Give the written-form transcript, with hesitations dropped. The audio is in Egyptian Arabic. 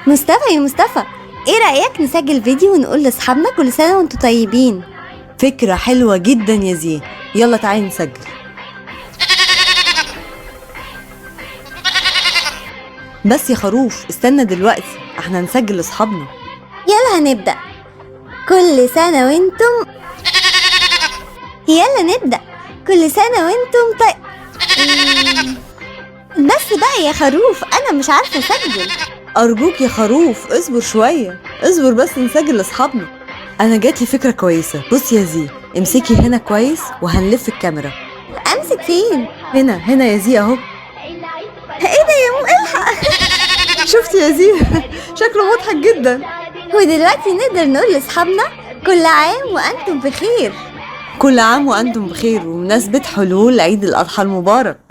مصطفى يا مصطفى، ايه رأيك نسجل فيديو ونقول لاصحابنا كل سنة وانتوا طيبين؟ فكرة حلوة جدا يا زين، يلا تعالي نسجل. بس يا خروف استنى دلوقتي، احنا نسجل لاصحابنا. يلا هنبدأ. كل سنة وانتم، يلا نبدأ. كل سنة وانتم طيب. بس بقى يا خروف، انا مش عارفة اسجل. أرجوك يا خروف اصبر شوية، اصبر بس نسجل لأصحابنا. أنا جات لي فكرة كويسة. بصي يا زي، امسكي هنا كويس وهنلف الكاميرا. امسك فين؟ هنا هنا يا زي اهو. ايه ده يا مو، الحق. شفتي يا زي؟ شكله مضحك جدا. ودلوقتي نقدر نقول لأصحابنا كل عام وأنتم بخير. كل عام وأنتم بخير، ومناسبة حلول عيد الأضحى المبارك.